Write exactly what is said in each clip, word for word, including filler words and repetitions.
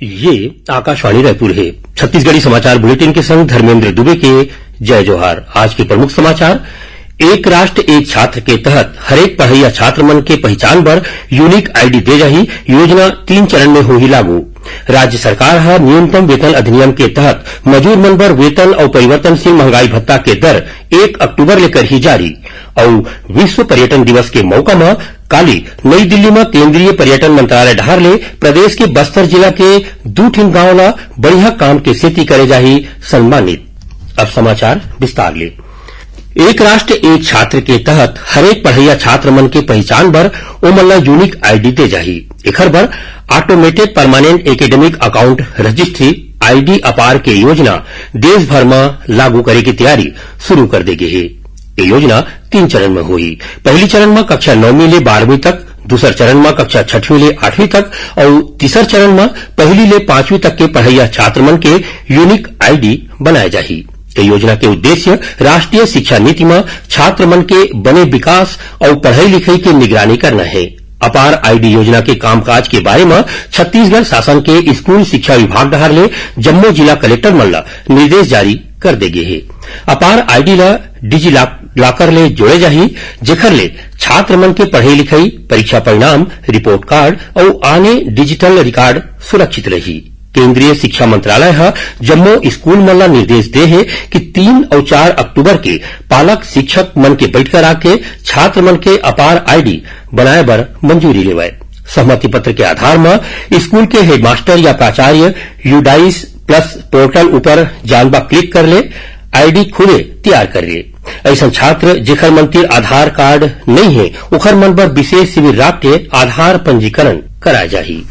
ये आकाशवाणी रायपुर हे। छत्तीसगढ़ी समाचार बुलेटिन के संग धर्मेंद्र दुबे के जय जोहार। आज के प्रमुख समाचार। एक राष्ट्र एक छात्र के तहत हरेक पढ़इया छात्र मन के पहिचान बर यूनिक आईडी दे जाही। योजना तीन चरण में होही लागू। राज्य सरकार ह न्यूनतम वेतन अधिनियम के तहत मजूर मन बर वेतन अउ परिवर्तनशील महंगाई भत्ता के दर एक अक्टूबर ले करही जारी। अउ विश्व पर्यटन दिवस के मौका म काली नई दिल्ली म केंद्रीय पर्यटन मंत्रालय डहार ले प्रदेश के बस्तर जिला के दू ठिन गांव ल बढ़िया काम के सेती करे जाही सम्मानित। अब समाचार विस्तार ले। एक राष्ट्र एक छात्र के तहत हरेक पढ़इया छात्र मन के पहिचान बर ओमन ल यूनिक आईडी दे जाही। एखर बर automated permanent academic account registry, ID अपार के योजना देश भर म लागू करे के तैयारी शुरू कर दे गे हे। ये योजना तीन चरण में होही। पहली चरण में कक्षा नौवीं ले बारहवीं तक, दूसर चरण में कक्षा छठवीं ले आठवीं तक अउ तीसर चरण में पहली ले पांचवीं तक के पढ़इया छात्र मन के यूनिक आईडी बनाए जाही। ये योजना के उद्देश्य राष्ट्रीय शिक्षा नीति में छात्र मन के बने विकास अउ पढ़ाई लिखाई के निगरानी करना हे। अपार आईडी योजना के कामकाज के बारे म छत्तीसगढ़ शासन के स्कूल शिक्षा विभाग डहार ले जम्मो जिला कलेक्टर मन ल निर्देश जारी कर दे गे हे। अपार आईडी ल डिजी लॉक-, लॉकर ले जोड़े जाही, जेखर ले छात्र मन के पढ़ई लिखई, परीक्षा परिणाम, रिपोर्ट कार्ड अउ आने डिजिटल रिकॉर्ड सुरक्षित रही। केंद्रीय शिक्षा मंत्रालय ह जम्मो स्कूल मन ल निर्देश दे हे कि तीन अउ चार अक्टूबर के पालक शिक्षक मन के बैठका राख के छात्र मन के अपार आईडी बनाए बर मंजूरी लेवय। सहमति पत्र के आधार म स्कूल के हेडमास्टर या प्राचार्य यूडाइस प्लस पोर्टल ऊपर जानबा क्लिक कर ले आईडी खुदे तैयार कर ले। अइसन छात्र जेखर मन तीर आधार कार्ड नइ हे, ओखर मन बर विशेष शिविर राख के आधार पंजीकरण कराए जाही।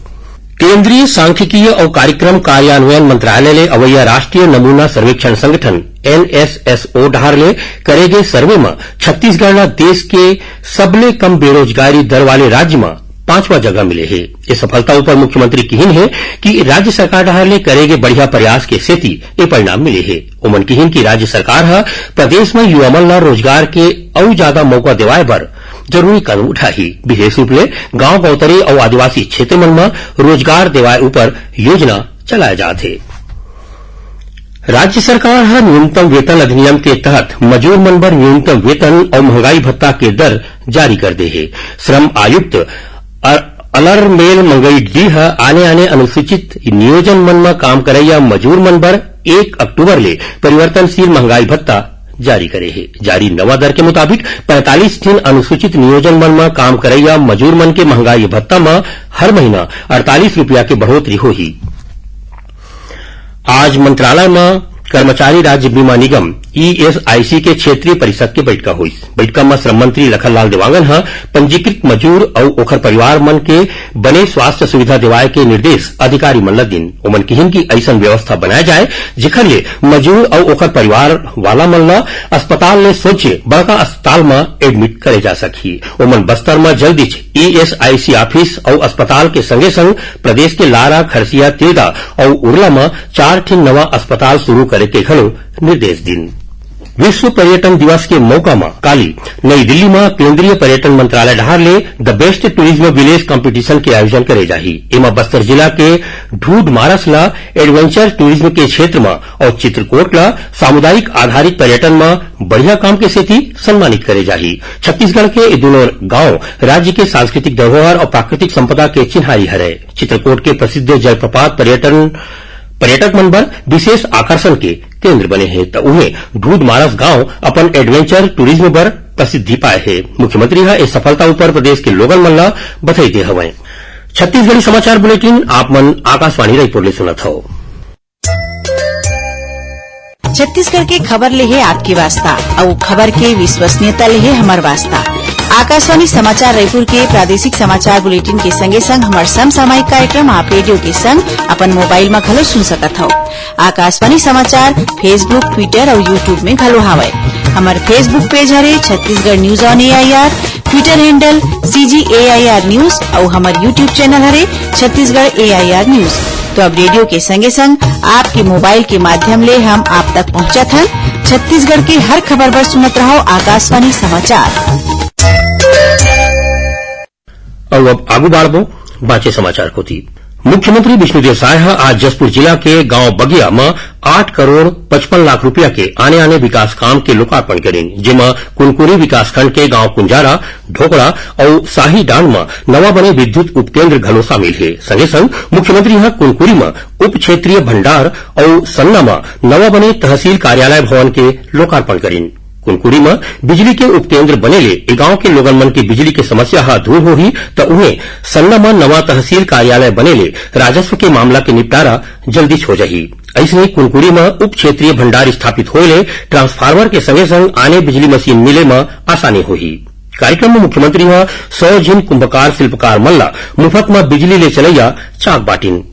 केंद्रीय सांख्यिकीय अउ कार्यक्रम कार्यान्वयन मंत्रालय ले अवइया राष्ट्रीय नमूना सर्वेक्षण संगठन, एनएसएसओ, डहार ले करे गे सर्वे म छत्तीसगढ़ ल देश के सबले कम बेरोजगारी दर वाले राज्य म पांचवा जगह मिले हे। ए सफलता ऊपर मुख्यमंत्री किहिन हे कि राज्य सरकार डहार ले करे गे बढ़िया प्रयास के सेती ए परिणाम मिले हे। ओमन किहिन कि राज्य सरकार ह प्रदेश म युवा मन ल रोजगार के अउ जादा मौका देवाए बर जरूरी कदम उठाही। विशेष रूप ले गांव गौतरी अउ आदिवासी क्षेत्र मन म रोजगार देवाए ऊपर योजना चलाए जात हे। राज्य सरकार ह न्यूनतम वेतन अधिनियम के तहत मजूर मन बर न्यूनतम वेतन अउ महंगाई भत्ता के दर जारी कर दे हे। श्रम आयुक्त अ-, अलरमेल मंगई डी ह आने-आने अनुसूचित नियोजन मन म काम करइया मजूर मन बर एक अक्टूबर ले परिवर्तनशील महंगाई भत्ता जारी करे हे। जारी नवा दर के मुताबिक पैंतालीस ठिन अनुसूचित नियोजन मन म काम करइया मजूर मन के महंगाई भत्ता म हर महीना अड़तालीस रुपया के बढ़ोतरी होही। आज मंत्रालय म कर्मचारी राज्य बीमा निगम, ईएसआईसी, के क्षेत्रीय परिषद के बैठका होइस। बैठका म श्रम मंत्री लखन लाल देवांगन ह पंजीकृत मजूर अउ ओखर परिवार मन के बने स्वास्थ्य सुविधा देवाए के निर्देश अधिकारी मन ल दिन। ओमन किहिन कि अइसन व्यवस्था बनाए जाए, जेखर ले मजूर अउ ओखर परिवार वाला मन ल अस्पताल ले सोझे बड़का अस्पताल म एडमिट करे जा सकही। ओमन बस्तर म जल्दीच ईएसआईसी ऑफिस अउ अस्पताल के संगे संग प्रदेश के लारा, खरसिया, तिल्दा अउ उरला म चार ठिन नवा अस्पताल शुरू करे के घलो निर्देश दिन। विश्व पर्यटन दिवस के मौका म काली नई दिल्ली म केंद्रीय पर्यटन मंत्रालय डहार ले the best tourism village competition के आयोजन करे जाही। एमा बस्तर जिला के ढूढ मारस ल एडवेंचर टूरिज्म के क्षेत्र म अउ चित्रकोट ल सामुदायिक आधारित पर्यटन म बढ़िया काम के सेती सम्मानित करे जाही। छत्तीसगढ़ के ये दूनों गांव राज्य के सांस्कृतिक धरोहर अउ प्राकृतिक संपदा के चिन्हारी हरय। चित्रकोट के प्रसिद्ध जलप्रपात पर्यटन, पर्यटक मन बर विशेष आकर्षण के केंद्र बने हे, त उहें ढूढ मारस गांव अपन एडवेंचर टूरिज्म बर प्रसिद्धि पाए हे। मुख्यमंत्री ह ए सफलता ऊपर प्रदेश के लोगन मन ल बधाई दे हवय। छत्तीसगढ़ी समाचार बुलेटिन आप मन आकाशवाणी रायपुर ले सुनत हव। छत्तीसगढ़ के खबर ले हे आपके वास्ता, अउ खबर के विश्वसनीयता ले हे हमर वास्ता। आकाशवाणी समाचार रायपुर के प्रादेशिक समाचार बुलेटिन के संगे संग हमर समसामयिक कार्यक्रम आप रेडियो के संग अपन मोबाइल म घलो सुन सकत हव। आकाशवाणी समाचार Facebook, Twitter अउ YouTube में घलो हावय। हमर Facebook पेज हरे Chhattisgarh news on AIR, Twitter handle CG AIR news अउ हमर YouTube चैनल हरे छत्तीसगढ़ एआईआर न्यूज। तो अब रेडियो के संगे संग आपके मोबाइल के माध्यम ले हम आप तक पहुंचत हन छत्तीसगढ़ के हर खबर बर सुनत रहव आकाशवाणी समाचार। अउ अब आगू बाढ़बो बांचे समाचार कोती। मुख्यमंत्री विष्णुदेव साय ह आज जशपुर जिला के गांव बगिया म आठ करोड़ पचपन लाख रुपया के आने-आने विकास काम के लोकार्पण करिन, जेमा कुनकुरी विकासखंड के गांव कुंजारा, ढोकड़ा अउ शाही डांड म नवा बने विद्युत उपकेंद्र घलो शामिल हे। संगे संग मुख्यमंत्री ह कुनकुरी म उप क्षेत्रीय भंडार अउ सन्ना म नवा बने तहसील कार्यालय भवन के लोकार्पण करिन। कुनकुरी म बिजली के उपकेंद्र बने ले ए गांव के लोगन मन के बिजली के समस्या ह दूर होही, त उहें सन्ना म नवा तहसील कार्यालय बने ले राजस्व के मामला के निपटारा जल्दीच हो जाही। अइसने कुनकुरी म उप क्षेत्रीय भंडार स्थापित होए ले ट्रांसफार्मर के संगे संग आने बिजली मशीन मिले म आसानी होही। कार्यक्रम म मुख्यमंत्री ह सौ झिन कुंभकार शिल्पकार मन ल मुफत म बिजली ले चलइया चाक बांटिन।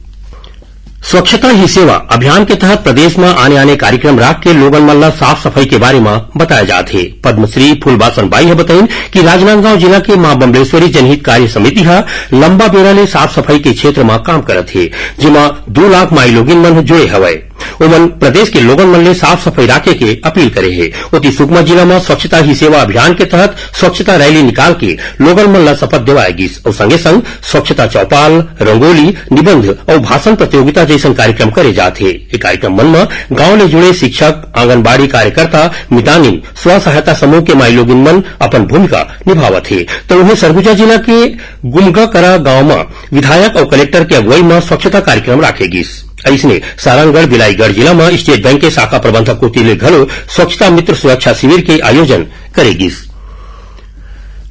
स्वच्छता ही सेवा अभियान के तहत प्रदेश म आने-आने कार्यक्रम राख के लोगन मन ल साफ सफाई के बारे म बताए जात हे। पद्मश्री फूलबासन बाई ह बताइन कि राजनांदगांव जिला के मां बम्लेश्वरी जनहित कार्य समिति ह लंबा बेरा ले साफ सफाई के क्षेत्र म काम करत हे, जेमा दू लाख माईलोगिन मन जुड़े हवय। ओमन प्रदेश के लोगन मन ले साफ सफाई राखे के अपील करे हे। ओती सुकमा जिला म स्वच्छता ही सेवा अभियान के तहत स्वच्छता रैली निकाल के लोगन मन ल शपथ देवाए गिस अउ संगे संग स्वच्छता चौपाल, रंगोली, निबंध अउ भाषण प्रतियोगिता जइसन कार्यक्रम करे जात हे। ए कार्यक्रम मन म गांव ले जुड़े शिक्षक, आंगनबाड़ी कार्यकर्ता, मितानिन, स्व सहायता समूह के माईलोगिन मन अपन भूमिका निभावत हे। त उहें सरगुजा जिला के गुमगाकरा गांव म विधायक अउ कलेक्टर के अगुवई म स्वच्छता कार्यक्रम राखे गिस। अइसने सारंगढ़ बिलाईगढ़ जिला म स्टेट बैंक के शाखा प्रबंधक कोति ले घलो स्वच्छता मित्र सुरक्षा शिविर के आयोजन करे गिस।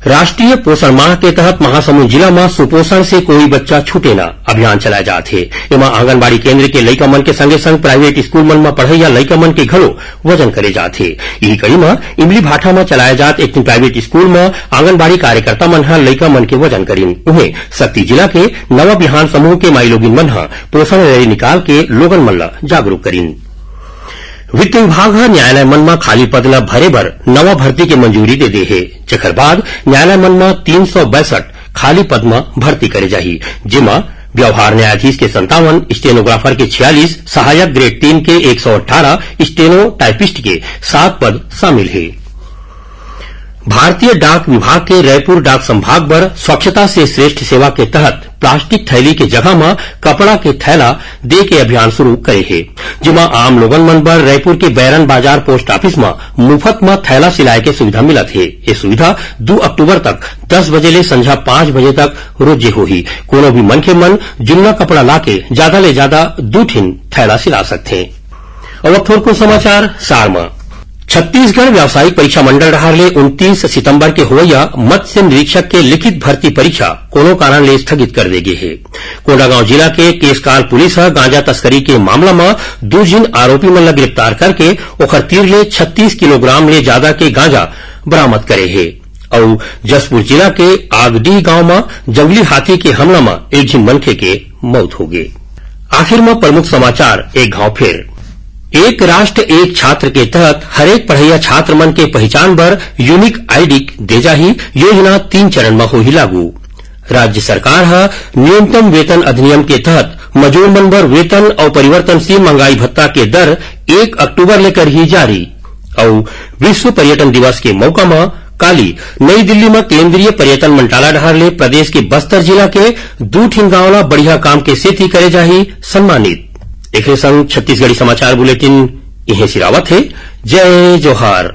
राष्ट्रीय पोषण माह के तहत महासमुंद जिला म सुपोषण से कोई बच्चा छूटे ना अभियान चलाए जात हे। एमा आंगनबाड़ी केंद्र के लइका मन के संगे संग प्राइवेट स्कूल मन म पढ़इया लइका मन के घलो वजन करे जात हे। इही कड़ी म इमली भाठा म चलाए जात एक ठिन प्राइवेट स्कूल म आंगनबाड़ी कार्यकर्ता मन ह लइका मन के वजन करिन। उहें सक्ती जिला के नवा बिहान समूह के माईलोगिन मन ह पोषण रैली निकाल के लोगन मन ल जागरूक करिन। वित्त विभाग ह न्यायालय मन म खाली पद ल भरे बर नवा भर्ती के मंजूरी दे दे हे, जेखर बाद न्यायालय मन म तीन सौ बैसठ खाली पद म भर्ती करे जाही, जेमा व्यवहार न्यायाधीश के संतावन, स्टेनोग्राफर के छियालीस, सहायक ग्रेड तीन के एक सौ अट्ठारह, स्टेनो टाइपिस्ट के सात पद शामिल हे। भारतीय डाक विभाग के रायपुर डाक संभाग बर स्वच्छता से श्रेष्ठ सेवा के तहत प्लास्टिक थैली के जगह म कपड़ा के थैला दे के अभियान शुरू करे हे, जेमा आम लोगन मन बर रायपुर के बैरन बाजार पोस्ट ऑफिस म मुफ्त म थैला सिलाए के सुविधा मिलत हे। ये सुविधा दू अक्टूबर तक दस बजे ले संझा पाँच बजे तक रोजे होही। कोनो भी मनखे मन जुन्ना कपड़ा लाके ज्यादा ले ज्यादा दू ठिन थैला सिला सकथे। अब थोरकुन समाचार सार म। छत्तीसगढ़ व्यावसायिक परीक्षा मंडल डहार ले उनतीस सितंबर के होवइया मत्स्य निरीक्षक के लिखित भर्ती परीक्षा कोनो कारण ले स्थगित कर दे गे हे। कोंडागांव जिला के केसकाल पुलिस ह गांजा तस्करी के मामला म दू झिन आरोपी मन ल गिरफ्तार करके ओखर तीर ले छत्तीस किलोग्राम ले जादा के गांजा बरामद करे हे। अउ जशपुर जिला के आगडीह गांव म जंगली हाथी के हमला म एक झिन मनखे के मौत हो गे। आखिर म प्रमुख समाचार एक घाव फेर। एक राष्ट्र एक छात्र के तहत हरेक पढ़इया छात्र मन के पहिचान बर यूनिक आईडी दे जाही। योजना तीन चरण म होही लागू। राज्य सरकार ह न्यूनतम वेतन अधिनियम के तहत मजूर मन बर वेतन अउ परिवर्तनशील महंगाई भत्ता के दर एक अक्टूबर ले करही जारी। अउ विश्व पर्यटन दिवस के मौका म काली नई दिल्ली म केंद्रीय पर्यटन मंत्रालय डहार ले प्रदेश के बस्तर जिला के दू ठिन गांव ला बढ़िया काम के सेती करे जाही सम्मानित। एकरे संग छत्तीसगढ़ी समाचार बुलेटिन इहें सिरावत हे। जय जोहार।